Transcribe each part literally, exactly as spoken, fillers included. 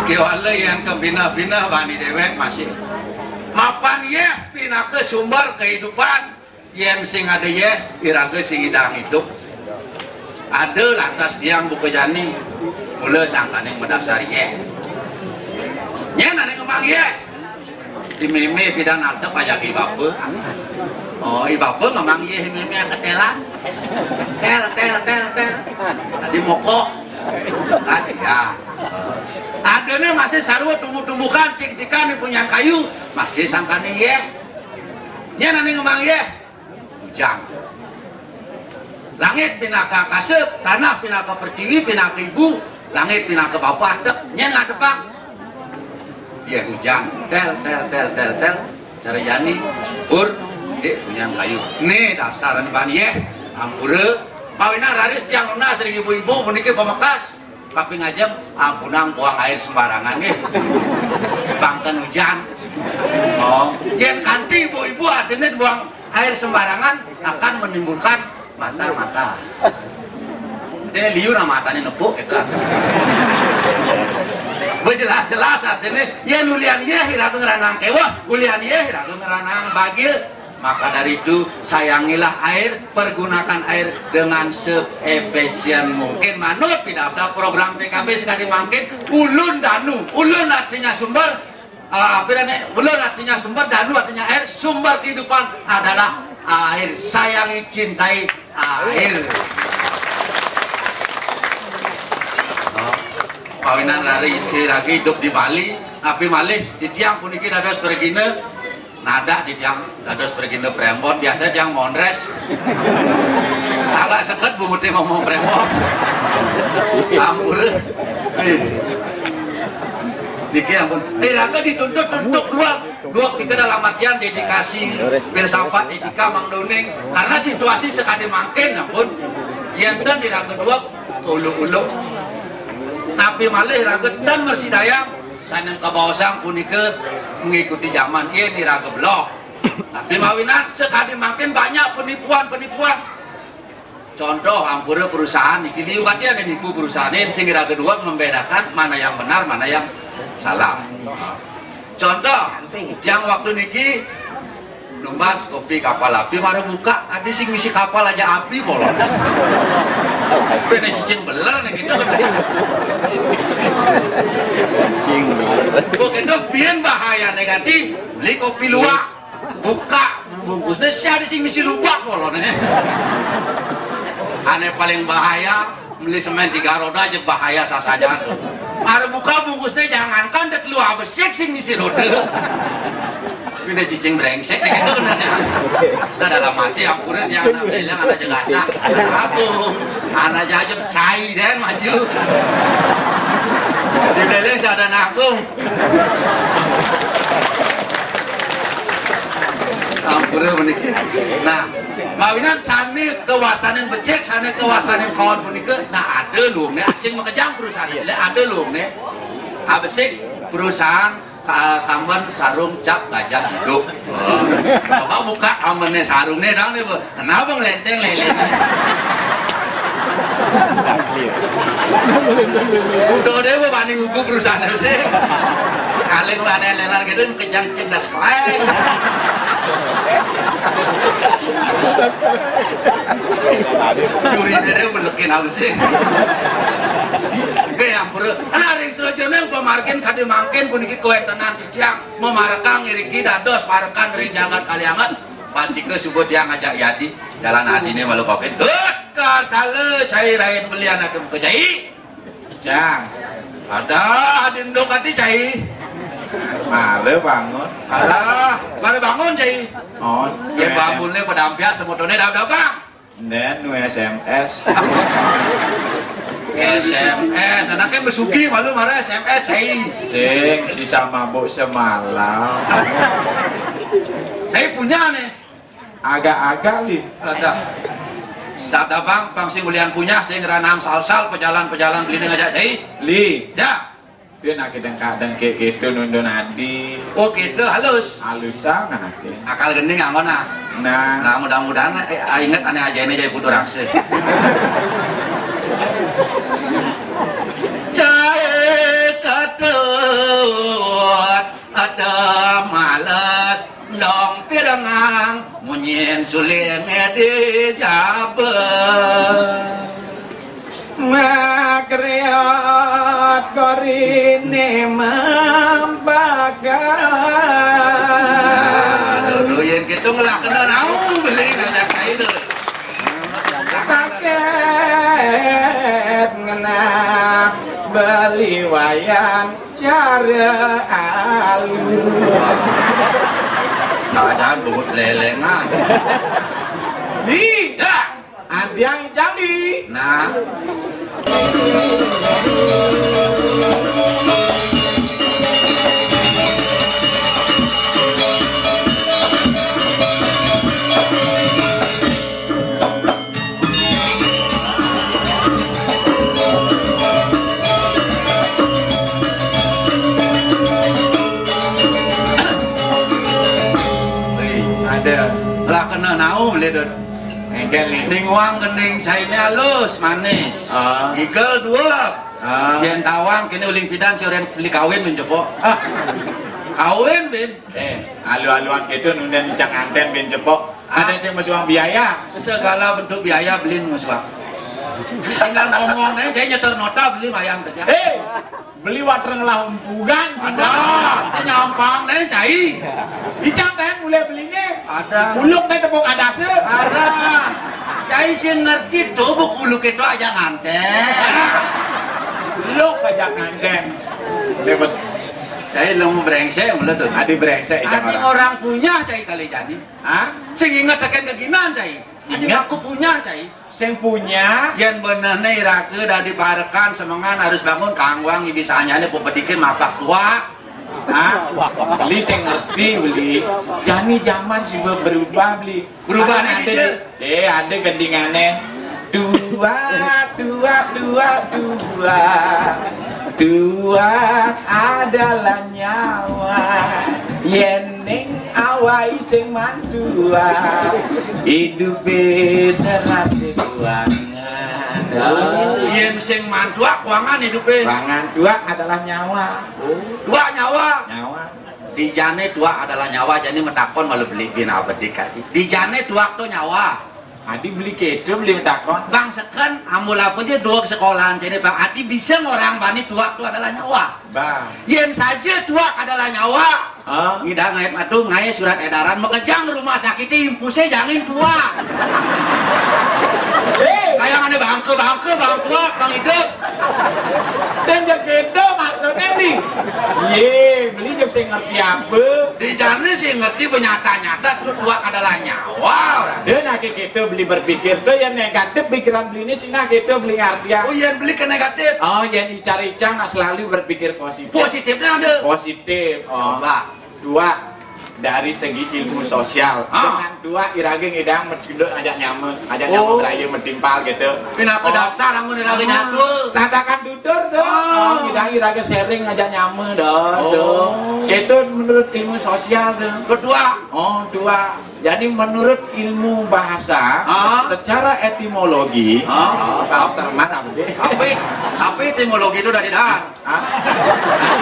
Kéwala yén kapinah-pinah bani déwék masih. Mapan yéh pinaka sumber kahidupan. Yén sing ada yéh, iraga sing nyidang idup. Ada lantas tiang buka jani, mula sangkaning madasar yéh. Nyén ané ngembang yéh. Di mémé pidan antep ajak i bapa. Oh, i bapa ngembang yéh mémé ketélan. Tél, tél, tél, tél. Tadi mokoh. Kan, ya. Adané masih sarwa tumbuh-tumbuhan, tik-tikan di punyan kayu, masih sangkaning yéh. Nyén ané ngembang yéh. Ujang. Langit pinaka akasa, tanah pinaka pertiwi, pinaka ibu, langit pinaka bapa, antep, nyén ngadepang. Yéh ujang, tél, tél, tél, tél, tél. Cara jani, pur, dik punyan kayu. Né dasar ban yéh, ampura. Mawinan raris tiang nunas ring ibu-ibu puniki pamekas. Kaping ajeng, ampunang buang air sembarangan nggih. Pang ten ujan. Oh, yén kanti ibu-ibu adané buang air sembarangan akan menimbulkan mata-mata. Dene liur matané nepuk gitu. Bejelas-jelas artinya, yén ulian yéh iraga ngranang kéweh, ulian yéh iraga ngranang bagia. Maka dari itu, sayangilah air, pergunakan air dengan seefisien mungkin. Manut pidabdab program P K B sekadi mangkin, ulun danu, ulun artinya sumber, ah, apa namanya? Ulun artinya sumber, danu artinya air, sumber kehidupan adalah air. Sayangi, cintai air. Oh, kawinan lari lagi hidup di Bali, tapi malih di tiang puniki dados pergina. Nada di tiang dados pergina prembon, biasa tiang mondres. Agak seket bumuté ngomong prembon. Ampura. Niki ampun. Eh, raga dituntut untuk dua, dua pikir dalam artian dedikasi filsafat etika Mang Doning. Karena situasi sekadi mangkin ampun. Yén ten di raga dua uluk-uluk. Tapi malih raga ten mersidayang. Sané kabaosang punika mengikuti zaman, yén iraga belog. Tapi mawinan sekadi mangkin banyak penipuan-penipuan. Contoh, ampura perusahaan niki liu kati ada nipu perusahaan ini, sing iraga dua membedakan mana yang benar, mana yang salah. Contoh, yang waktu niki numbas kopi kapal api, mara buka, adi sing misi kapal aja api bolon. Pene cicing beler nih gitu. Cicing beler. Kok itu pian bahaya negatif, beli kopi luwak, buka bungkusnya, si adi sing misi lubak bolon. Ané paling bahaya, beli semén tiga roda aja bahaya sasaja. Mara buka bungkusnya, jangankan dek luwak besik sing misi roda. Ini cicing brengsek gitu kan. Nah, dalam hati ampura, jangan ada yang ada jelasah. Aku anak jajuk cai deh maju. Di beleng sadana aku. Ampura meniki. Nah, mawinan sané kawastanin becik, sané kawastanin kaon punika, nah, ada luungné asing makejang perusahaan. Ada luungné. Abesik perusahaan Ka-, kamben sarung cap gajah duduk. Coba buka kambennya sarungnya dong nih, Bu. Kenapa ngelenteng lele? Tuh deh, Bu, paling ugu perusahaan sih. Kali mana lenan gitu, kencang cindas keleng. Curi deh, belekin apa sih? Oke, yang perlu. Nah, ring selanjutnya, pamargin kadi mangkin puniki kawéntenan titiang. Mamarekang iriki dados parekan ring jagat Kalianget, pastika suba tiang ngajak yadi, jalan adine malu covid. Duh, katala cai rain belian ake buka cai. Cang. Ada adin dok ati cai. Mare bangun. Alah, mare bangun cai. Oh, ya, bangunnya pada ampiak semotone dap-dap, Bang. Nen nu S M S. S M S, Anaknya besuki malu marah S M S saya. Sing sisa mabuk semalam. Saya punya nih. Agak-agak li. Ada. Ada bang, pang sing ulian punya, sing ranam salsal, pejalan-pejalan beli ngajak cai. Li. Ya. Dia nak dengkak dengkik gitu nundun adi. Oh gitu, halus. Halus sangat nak. Akal gending angon ah. Nah. Nah, mudah-mudahan eh, inget aneh aja ini jadi putu raksa. Cai katut ada males dong pirengang munyin suling di jabe. Magriot gorine mambaka. Aduh, yen gitu ngelak kena nau beli ngajak saya itu. Sakit ngena beli wayan cara alu. Nah, jangan bungut lelengan. Di. Ya. Adiang Jambi. Nah. Wih, ada. Lah kena naum, Ledot. Engkel nih. Ning uang gending caine halus, manis. Ah. Gigel dua. Ah. Yen tawang kene uling pidan si orang beli kawin menjepok. Ah. Kawin, Bin. Eh, alu-aluan gitu nunda nicang anten bin jepok. Ah. Ada sing mesti uang biaya. Segala bentuk biaya beli mesti uang. Tinggal ngomong nih, saya nyetor nota beli mayang kerja. Eh, beli water ngelah umpugan. Ada, kita nyampang nih, cai. Icang teh mulai belinya. Ada. Uluk nih tepuk adase. Ada. Cai sing ngerti tuh buku uluk itu aja nganten. Uluk aja nganten. Bebas. Cai lemu brengsek mula tuh. Adi brengsek. Adi orang punya cai kali jadi. Hah? Sing inget tekan keginan cai. Adi aku punya cai. Sing punya. Yen benehne iraga dadi parekan semengan harus bangun kangwang ibisanyane pepedikin mapak tuak. Hah? Beli sing ngerti beli. Jani zaman sih berubah beli. Berubah nih ada. Eh, ada gendingane. Dua, dua, dua, dua. Dua adalah nyawa. Yen ning awai sing mantua. Idupe serase kuangan. Yen sing mantua kuangan idupe. Kuangan dua adalah nyawa. Dua nyawa. Nyawa. Dijane tuak adalah nyawa, jadi metakon malu beli bin abadi kaki. Dijane tuak to nyawa. Adi beli kedo beli metakon. Bang seken, amul apa aja dua sekolahan jadi bang Adi bisa orang bani tuak to adalah nyawa. Bang. Yen saja tuak adalah nyawa. Hah? Ngidang ngait matu ngai surat edaran mekejang rumah sakit impuse jangin tuak. Kayak ada bangke bangke bang tuak bang hidup. Sing jek kedo maksudnya nih. Ye, beli jek sing ngerti apa? Di jane sing ngerti benyata-nyata tuh tuak adalah nyawa orang. Dia lagi kedo beli berpikir tuh yang negatif pikiran beli ini sih nah kedo beli ngerti ya. Oh iya beli ke negatif. Oh yang dicari cang nah selalu berpikir positif. Positifnya ada. Positif. Oh. Coba. Dua dari segi ilmu sosial. Ah. Dengan dua irage ngidang metunduk ajak nyama, ajak nyama berayu metimpal gitu. Pinaka dasar amun irage nyatu. Tatakan tutur tuh. Oh. Oh, ngidang irage sharing ajak nyama dah. Oh. Itu menurut ilmu sosial tuh. Kedua. Oh, dua. Jadi menurut ilmu bahasa, ah, secara etimologi, ah, oh, bahasa mana, Budi? Apa, apa etimologi itu dari dahan? Hah?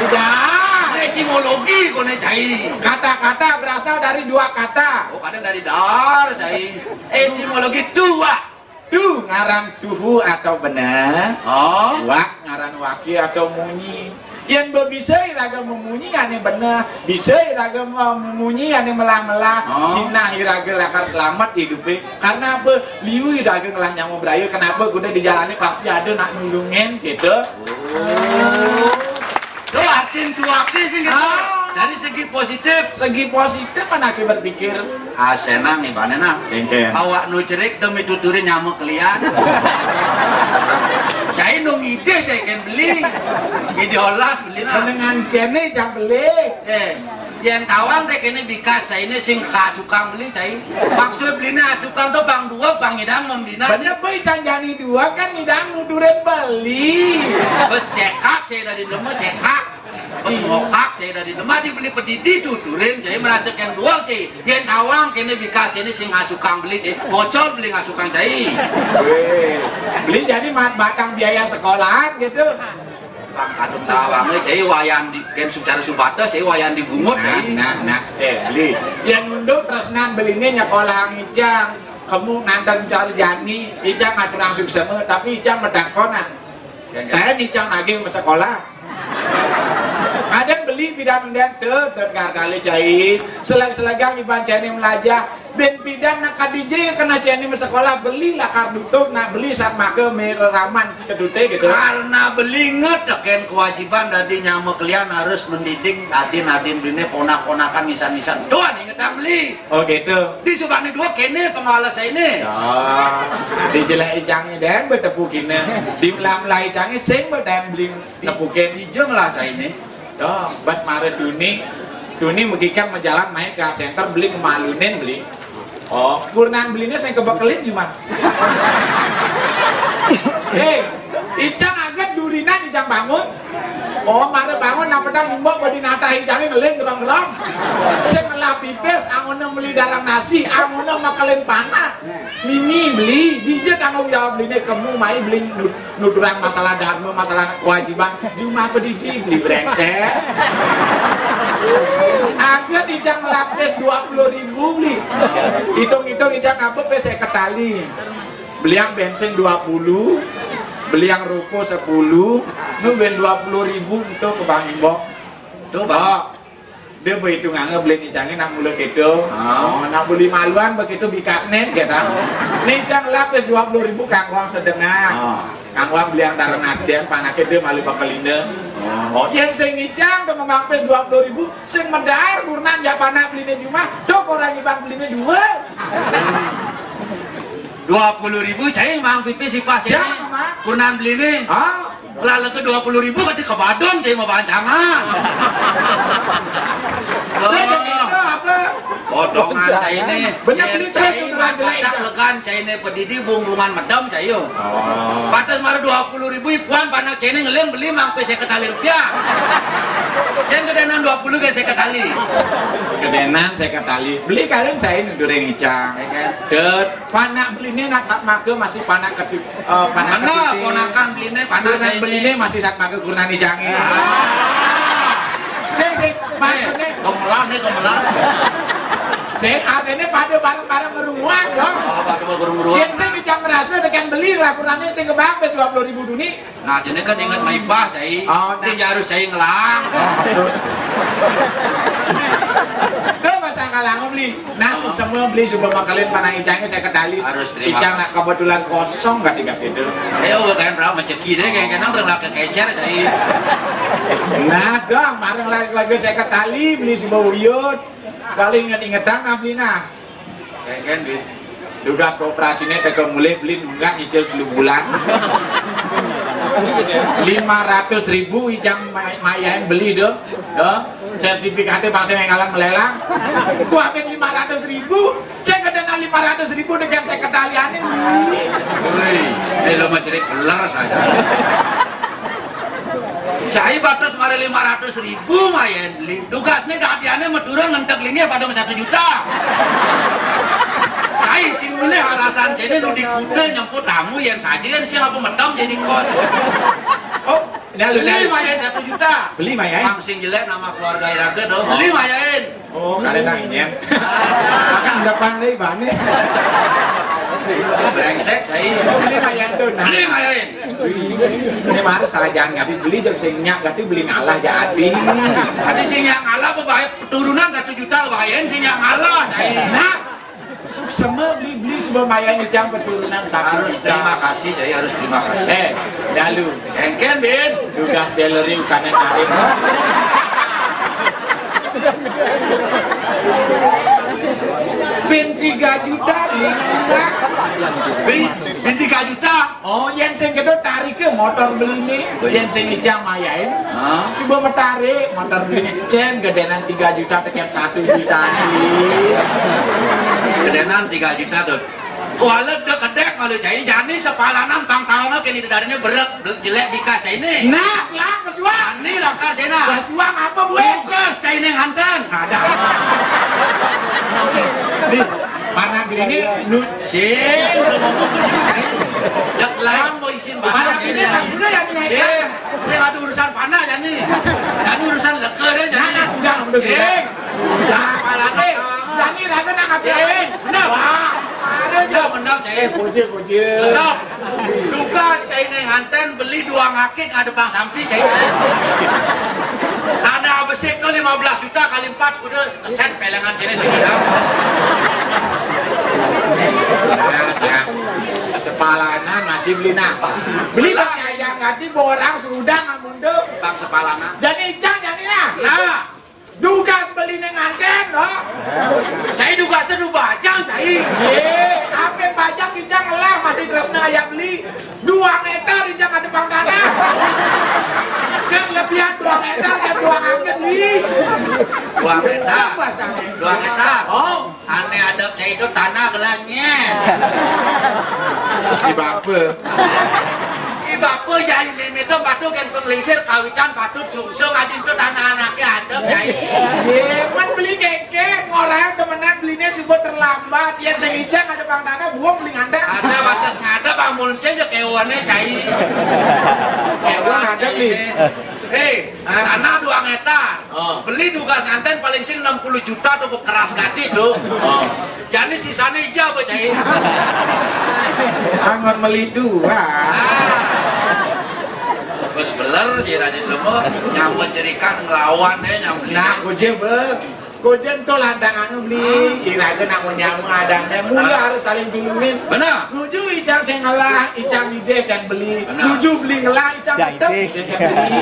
Tidak. Etimologi kone cai. Kata-kata berasal dari dua kata. Oh, kadang dari dar cai. Etimologi tuak. Tu ngaran tuhu atau benar. Oh. Wak ngaran waki atau munyi. Yang bisa iraga memunyi ane benar, bisa iraga memunyi ane melah-melah. Oh. Sinah iraga lakar selamat hidupe. Karena apa? Liu iraga ngelah nyamu beraya. Kenapa? Kuda di jalannya pasti ada nak nulungin gitu. Oh. Tuh artin tuake sih gitu. Ah. Dari segi positif. Segi positif mana kita berpikir? Ah, senang nih, Bane, nah. Engken. Awak nu cerik demi tuturi nyamuk lian. Cai nu Ide saya kan beli. Ide olas beli nah. Dengan cene cang beli. Eh, yang tawang teh kene bikas saya ini sing kasukang beli cai. Maksud beli ini asukang tuh pang dua, pang idang membina. Bener boy, cang jani dua kan idang nudurin beli. Bos cekak saya dari lemo cekak. Pas ngokak saya dari lemah dibeli pedidi tuturin saya merasakan dua cai. Yang tawang kene bikas ini sing ngasukang beli cai. Bocor beli ngasukang cai. Weh, beli jadi mat batang biaya sekolahan gitu. Bang kadung tawang ini cai wayan di ken secara subata cai wayan dibungut cai. Nah, nah, nah, eh, beli. Yang nunduk tresnan belinya nyekolah icang. Kamu nganten cari jani, icang ngaturang suksema, tapi icang medakonan. Teh icang nagih sekolah. Kadang beli pidan unden tuh dan kardale cai. Selag-selagang iban cai ini melajah. Ben pidan nak kadije kena cai ini sekolah beli lakar dutuk nak beli saat maka mereraman kedute gitu. Karena beli ngeteken kewajiban dari nyama kalian harus mendidik adin-adin bini ponak-ponakan nisan-nisan. Tuan ingetang beli. Oh gitu. Di subani dua kene pengalas ini. Ya. Di jelek icangnya dan bertepuk kene. Di melam-melam icangnya sing berdambling. Tepukin. Ijeng lah cai ini. Toh, bas mara tuni. Tuni megikan majalan main ke center beli kemalunin beli. Oh, kurnan belinya saya kebekelin cuma. Hei, icang aget durinan icang bangun. Oh, mara bangun nang pedang nyembok badi natah icangnya ngeling gerong-gerong. Saya ngelah pipis, angona meli darang nasi, angona makelin panah. Mimi beli, dije tanggung jawab belinya kamu mai beli nut nuturan masalah dharma, masalah kewajiban, jumah pedidi beli brengsek. Ada ijang lapis dua puluh ribu beli. Hitung-hitung ijang apa pe seket tali. Beli yang bensin dua puluh, beli yang rokok sepuluh, nu ben dua puluh ribu untuk ke Bang Imbok. Tuh, Bang. Dia berhitungannya beli ni cangin nak mula gitu. Oh, nak beli maluan begitu bikasnya gitu. Ni cang lapis dua puluh ribu kangguang sedengah. Kangguang beli yang darah nasdian panaknya dia malu bakal ini. Oh, yang sing icang tuh memang pes dua puluh ribu sing medar kurnan ya panak belinya cuma dok orang iban belinya dua. Dua puluh ribu cai mang pipis ipah cai. Kurnan belinya. Ah. Lah leke dua puluh ribu kati ke Badung cai mau bancangan. Potongan cai ini. Bener ini cai legan cai ini pedidi bungbungan medem cai yo. Batas mara dua puluh ribu ipuan panak cai ini ngelim beli mangpe seket tali rupiah. Cai kedenan dua puluh ke seket tali. Kedenan seket tali. Beli kalian saya nudurin icang. Dot panak belinya nak saat maka masih panak ketipu. Oh, panak mana kepiting. Ponakan beline, panak kurnan cai ini. Beline masih sak pakai kurnan ijang ini. Ah. Sing, sing, maksudnya. Eh, gemelan nih, gemelan. Sing, artinya pada bareng-bareng ngeruang dong. Oh, pada bareng ngeruang. Yang sing ijang merasa dengan beli lah kurnannya sing kebang pes dua puluh ribu duni. Nah, jadi kan ingat maipah cai. Oh, sing nah. Harus cai ngelang. Oh, aduh. Tuh, masa kalang beli. Nah, semua beli suba makalin panah ijangnya saya kedali. Harus terima. Ijang nak kebetulan kosong kan dikasih itu. Ayo, kayak berapa rezeki deh, kayak kadang orang laki kecer, jadi. Nah, dong, bareng lagi, lagi saya kedali, beli suba uyut. Paling inget-ingetan, nah, beli nah. Kayak kan, Bit. Tugas kooperasinya teka mulai beli nunggak nyicil dulu bulan. Lima ratus ribu ijang ma-, mayain beli deh. Ya, sertifikatnya bangsa yang ngalang melelang. Gua ambil lima ratus ribu, saya kedana lima ratus ribu dengan saya kedaliannya. Woi, ini lo mau cerik beler saja. Saya batas mari lima ratus ribu main beli. Tugasnya kehatiannya mau turun ngentek lingi pada satu juta. Saya sih mulai alasan sini nu di kuda nyemput tamu yang saja yang siang aku medam jadi kos. Oh, Beli main satu juta. Beli main. Mang sing jelek nama keluarga iraga tuh. Beli main. Oh, karena ini ya. Ada. Kan depan deh bane. Brengsek, cai. Beli main tuh. Nah. Beli main. Ini mari salah jangan ngerti beli jeung sing nyak ngerti beli ngalah jadi. Tadi sing yang ngalah apa baik turunan satu juta bayain sing yang ngalah, cai. Nah. Suksema beli-beli suba mayan ijang peturunan satu. Harus juta. Terima kasih, cai, harus terima kasih. Eh, dalu. Engken, Bin. Tugas dealeri bukannya cari. Bin tiga juta beli enggak. Bin, bin tiga juta. Oh, yén sing gedé tariké motor beliné. Yén sing ijang mayain. Hah? Coba metarik motor beliné. Cén gedénan tiga juta tekén satu juta. Gedénan tiga juta tuh. Walet dek kedek malu cai, jani sepalanan pang taonga kini dariné berek, jelek bikas cainé. Nah, lah, kesuang. Ini lakar cai nah. Kesuang apa, Bu? Tugas cainé nganten. Ada. Di mana beliné? Nu sing, udah ngomong beli cai. Dek lain mau isin mana beliné, ya? Sudah ya, naik. Sing, sing ada urusan panah jani. Jani urusan leke deh jani. Nah, sudah, sudah, sudah. Sing. Sudah. Kepala eh, jani raga nak ngasih. Sing. Benar. Wah, ada. Benar, benar, cai. Gojek, gojek. Stop. Dugas cai né nganten beli dua ngakit ngadepang sampi cai. Tanah besik tuh lima belas juta kali empat kudu keset pelengan kene sini dah. Sepalanan masih beli nah. Beli lah yang ganti borang sudah nggak mundur. Bang sepalanan. Jadi ijang jadi lah. Nah. Dugas beliné nganten, loh. Cai dugasnya nu bajang, cai. Yé, apa bajang ijang lah masih tresna aya beli. Dua meter ijang ada pangkana. Sing lebihan dua meter kan dua angkat beli. Dua meter. Apa sampai? Dua meter. Oh. Ané ada cai itu tanah gelanyet. Di bapa. Di bapa jai mimito patut kan penglingsir kawitan patut sungsung adin tuh tanah anaknya ada cai. Yé, kan beli keke, orang demenan belinya suka terlambat. Yang sing ijang ada pang tanah, buang beli nganten. Ada batas ngadep amun cai ya kewane cai. Kewan ada beli. Eh, tanah dua hektar. Oh. Beli dugas nganten paling sing enam puluh juta tuh, keras gati tuh. Oh. Jadi sisanya hijau apa cai? Anggon meli dua. Ah. Terus beler sih tadi lemu nyamuk jerikan ngelawan deh nyamuk. Nah, gue be. Kojen to lantangan beli, iraga nak mau nyamu adang deh, mula harus saling duluin. Benar. Nuju icang sing ngelah, icang ideh kan beli. Benar. Nuju beli ngelah, icang tetep. Ideh kan beli.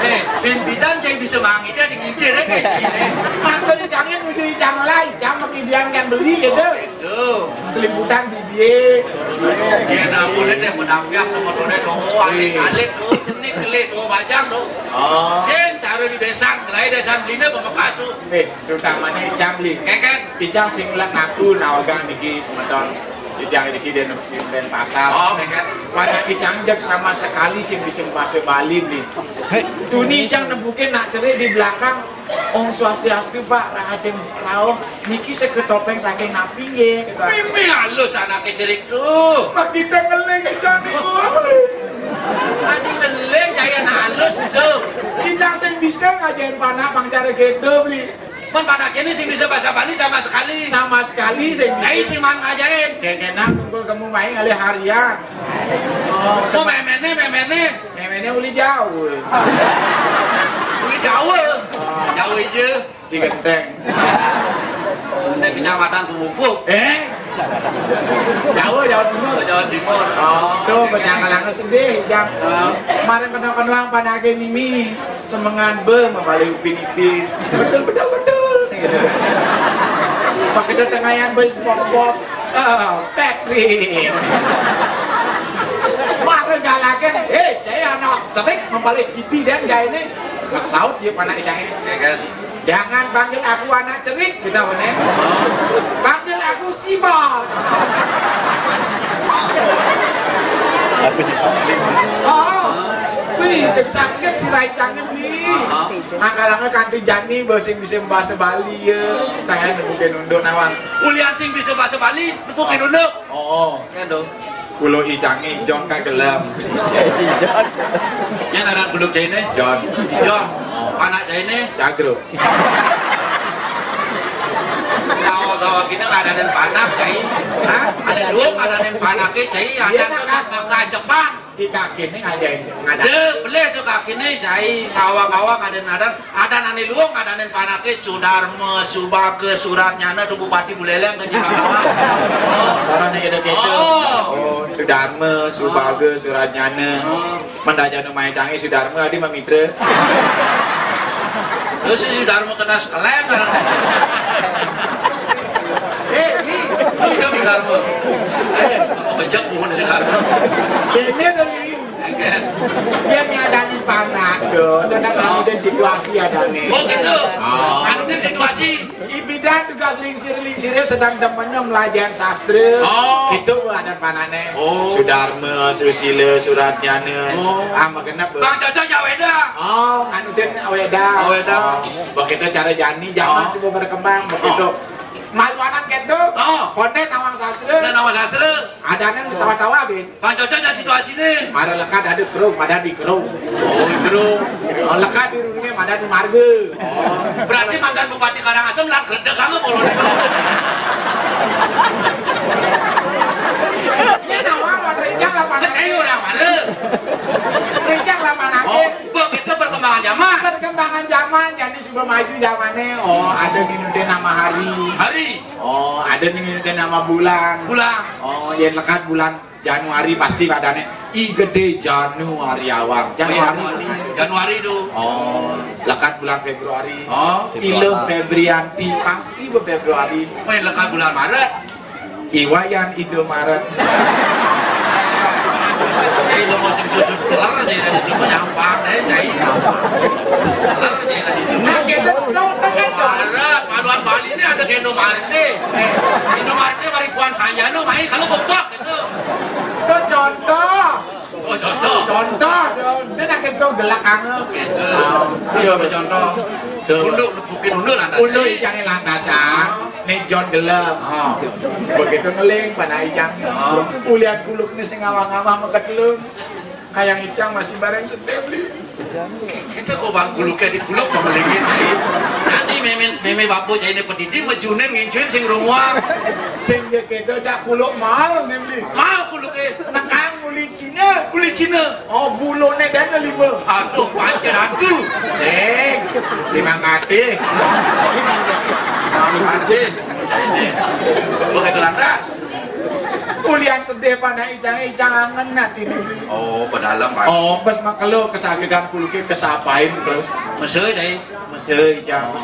Eh, pimpinan saya bisa mangi dia di nginjir ya kayak gini. Maksud icangnya nuju icang ngelah, icang makin dian kan beli gitu. Oh, itu. Selimputan bibir. Ya namun ini menampiak sama done dong, alit-alit tuh, jenik kelit tuh, bajang tuh. Oh. Sing cara di besan, gelai besan beliné bebekas tuh. Eh, terutamanya icang beli. Keket. Icang sing ulak ngaku nawagang niki semeton. Icang niki di Denpasar. Oh, keket. Mana icang jek sama sekali sing bisa bahasa Bali beli. Tuni icang nembukin nak cerik di belakang. Om Swastiastu, Pak, Rahajeng Rauh. Niki seket topeng saking napi nggih? Mimi halus anake cerik tuh. Pak kita ngeling icang niku. Adi ngeling cai anak halus tuh. Icang sing bisa ngajarin panah pang cara gitu beli. Pun panah kene sing bisa bahasa Bali sama sekali. Sama sekali sing bisa. Cai sing mang ngajarin. Kena kumpul kamu main alih harian. Oh, so memene memene. Memene uli Jawa. Uli Jawa. Jawa aja. Di Genteng. Genteng Kecamatan Pemupuk. Eh? Jawa, Jawa Timur. Jawa Timur. Oh, tuh, pas yang kalangan sedih, Jang. Kemarin kena-kena panah mimi. Semengan be mabalik upin-ipin. Betul, betul, betul. Pakai tengayan be spongebob. Oh, Patrick. Mara galakan, eh, saya anak cerik mabalik T V dan gaya ini. Masaut dia panak jangan. Ya kan? Jangan panggil aku anak cerik, kita mana? Panggil aku Sifat. Aku dipanggil. Oh, wih, cek sakit si raicangnya nih. Mangkalangnya kanti jani, bahasa bisa bahasa Bali ya. Tahan mungkin unduk nawang. Ulian sing bisa bahasa Bali, nepukin unduk. Oh, ya dong. Kulo icange John kagelem. Yang aran buluk jaine? John. John. Anak jaine? Cagro. Gawa-gawa kene ngadanen panak, Cai. Hah? Ada luwung ngadanen panake, Cai. Ada terus maka Jepang. Di kakene ngajain ngadan. Dek, boleh tuh kakene, Cai. Gawa-gawa ngadanen adan. Adan ane luwung, adanin panake Sudarma, Subaga, Suratnyana, tuh Bupati Buleleng ke Jimbaran. Sarane kene kene. Oh. Oh, Sudarma, Subaga, Suratnyana. Oh. Mendaja nu main canggih Sudarma adi mamitra. Terus si Sudarma kena sekeleng karena. Eh, ini Hidup Sudarma. Eh, bejek bungun Sudarma. Kéné to, Li. Yén nyadanin panak to, tentang ngikutin situasi adané. Oh gitu. Oh. Ngikutin situasi. Ipidan tugas lingsir-lingsiré sedang demen melajahin sastra. Oh. Itu ada panakné. Oh. Sudarma, Susila, Suratnyana. Oh. Ah, magenep. Bang Cocok ya wéda. Oh, nganutin wéda. Oh, wéda. Oh, begitu cara jani, zaman sudah berkembang, begitu. Oh. Malu anak kéto. Oh. Konden nawang sastra. Nah, nawang sastra. Adané tawa-tawa, Bin. Bang Cocok ya situasiné. Mara lekad ada kru, pada di kru. Oh, kru. Oh, lekad di rumah, pada di marga. Oh, berarti mantan Bupati Karangasem lan gredeg banget kalau itu. Ini nama apa? Rijang lah mana? Percaya orang mana? Rijang lah mana? Oh, begitu perkembangan zaman. Perkembangan zaman, jadi sudah maju zamannya. Oh, ada minutin nama hari. Hari. Oh, ada nih minutin nama bulan. Bulan. Oh, yang lekat bulan Januari pasti adané I gedé Januari awang. Januari. Januari tuh. Oh, lekat bulan Februari. Oh. Ilo Febrianti pasti be Februari. Oh, yang lekat bulan Maret. Iwayan Indomaret. Jadi lo musim susu keler jadi ada susu nyampang deh, cai. Keler jadi ada susu. Nah, gitu. Lo tekan, Cok. Maret, maluan Bali ini ada Indomaret deh. Indomaret deh, mari puan saya no, main kalau bebak gitu. Itu contoh. Oh, contoh. Contoh, dia nak itu gelak anu. Gitu. Iya, contoh. Tuh. Unduk, nepukin unduk lantas. Unduk ijangé lantasan. Nih John gelem. Oh. Begitu ngeling, panak ijang. Oh. Ulian kuluk nih sing ngawang-ngawang meketelun. Kayang icang masih bareng sedih, Bli. Kita kok bang kuluknya di kuluk pemelingin, cai. Nanti mimin, mimi bapu cai ini pedidi, mejunin ngincuin sing rumuang. Sing dia kedo dak kuluk mal nih, Bli. Mal kuluknya. Nekang uli Cina. Uli Cina. Oh, bulone dan lima. Aduh, pancen aduh. Sing. Terima kasih. Terima kasih. Ini. Begitu lantas. Ulian sedih panak ijang, ijang angen atine. Oh, padahal, Pak. Oh, pas makelo kesakitan kuluke kesapain terus. Mesé, cai. Mesé, ijang. Oh.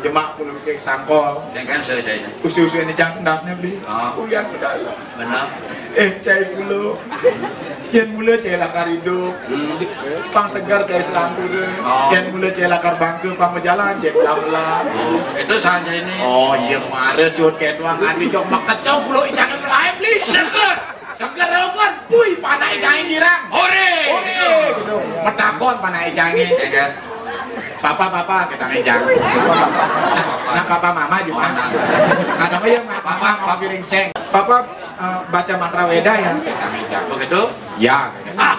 Jemak kuluke sangkol. Kengken se, cai. Usu-usu ini ijang endasne, Bli. Oh. Ulian padahal. Bener. Eh, cai kulo. Yén mula cai lakar idup, hmm, pang seger cai selantur. Oh. Yén mula cai lakar bangke, pang bejalan cai belah-belah. Oh, itu saja ini. Oh, iya, kemarin suut kayak tuang adi cok makecok kulo ijang melayu, Bli. Seger. Seger kan, puy, panak ijang girang. Hore. Hore, gitu. Metakon panak ijang. Iya, kan? Papa, papa, kita ijang. Nah, papa mama juga. Oh, nah. Kadang ya, papa, papa, mau piring seng. Papa, eh, baca mantra Weda ya, kita ijang. Begitu? Ya. Ah,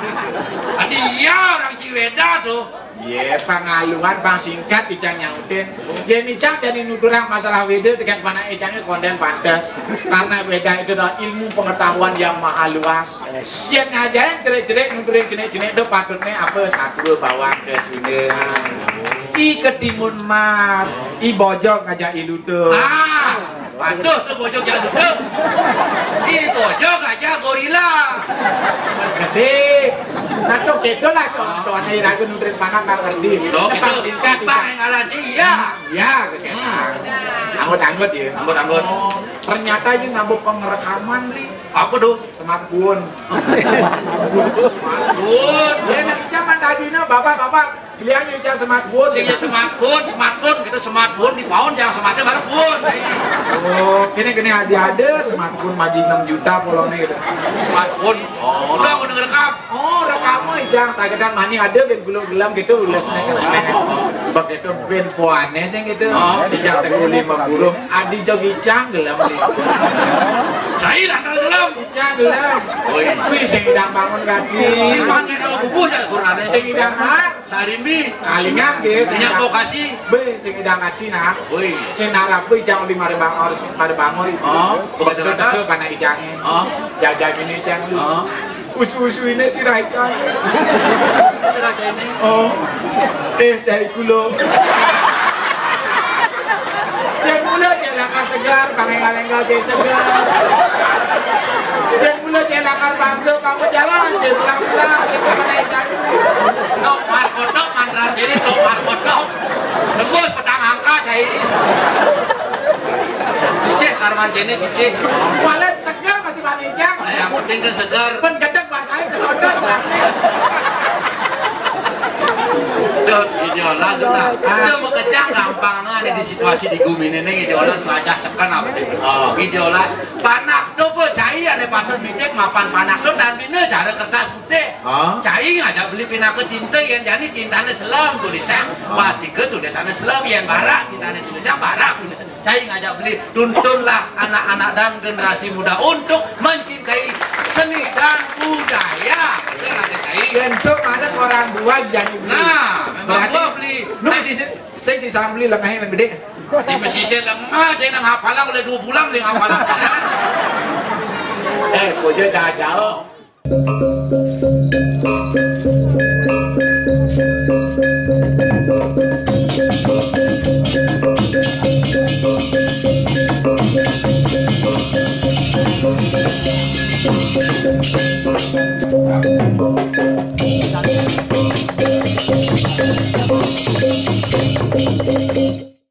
tadi ya orang Ciweda tuh. Ye, pangaluan, pang singkat, ijang nyautin. Ye, ijang jadi nuturang masalah Weda dengan panak ijangnya konden pantes. Karena Weda itu adalah ilmu pengetahuan yang maha luas. Ye, ngajarin cerik-cerik, nuturin cenik-cenik, do patutnya apa satu bawang ke sini. I ketimun mas, i bojong ngajak i lutung. Ah, patuh tuh bojong yang lutung. I bojong aja gorila. Mas gede. Nah, tuh gitu lah, contohnya iraga nuturin panak nggak ngerti. Tuh, gitu. Pang singkat, pang ijang. Ngaran sih, iya. Ya, gitu. Hmm. Anggut-anggut ya. Anggut-anggut. Oh, ternyata ini nganggo pengerekaman, Li. Apa tuh? Smartphone. Smartphone. Ya, nah, ijang mah tadi, no, bapak-bapak, belian ijang smartphone. Sing ya smartphone, smartphone, kita smartphone di paun, yang smartnya baru phone. Jadi. Oh, kene-kene ada-ada smartphone maji enam juta polone gitu. Smartphone. Oh, udah mau denger rekam. Oh, rekam mah ijang sagedan mani ada ben gulung gelam gitu, ules nek kene. Begitu ben puane sing gitu. Oh. Ijang teh lima puluh. Adi jog ijang gelam nih. Saya lah kalau gelam. Ijang gelam. Woi. Wih, sing idang bangun gaji. Si makan kalau bubuh ya kurane. Sing idang hat. Sarimi. Kalingan ge, sing idang. Minyak bokasi. Be, sing idang ati nah. Woi. Sing narap be ijang uli mari bangun, mari bangun. Oh, begitu begitu lantas. Ke panak ijangnya. Oh. Jaga gini ijang lu. Oh. Usu-usu ini si Raja. Si Raja ini. Oh. Eh, cai kulo. Yang mula cai lakar segar, pang enggal-enggal cai segar. Yang mula cai lakar bangke, pang bejalan cai belah-belah, cai pang naik cai. Tok markotok, mantra jadi tok markotok. Tembus petang angka cai. Cicih, karman kéné cicih. Kualit seger masih bani jang. Nah, yang penting kan seger. Pun gedeg bahasanya ke sono bahasanya. Tuh, ideolas lah. Ah. Itu mau kejang gampang nih di situasi di guminé nih, ideolas melajah seken apa nih? Oh. Ideolas, panak to, cai ané patut mitik mapan panak to, dan bina cara kertas putih. Ah. Cai ngajak beli pinaka tinta, yén jani tintané selem tulisan. Ah. Pasti ke tulisannya selem, yén barak tintané tulisan, barak tulisan. Cai ngajak beli, tuntunlah anak-anak dan generasi muda untuk mencintai seni dan budaya. Betul, ada cai. Yén to ada orang buat jadi beli. Nah, memang. Nah, gua beli. Nu sih, sih, sih, sih, beli lengahnya men bedé. Di Mesir lengah, saya nang hafalan oleh dua bulan beli hafalan. Eh, kau je dah jauh.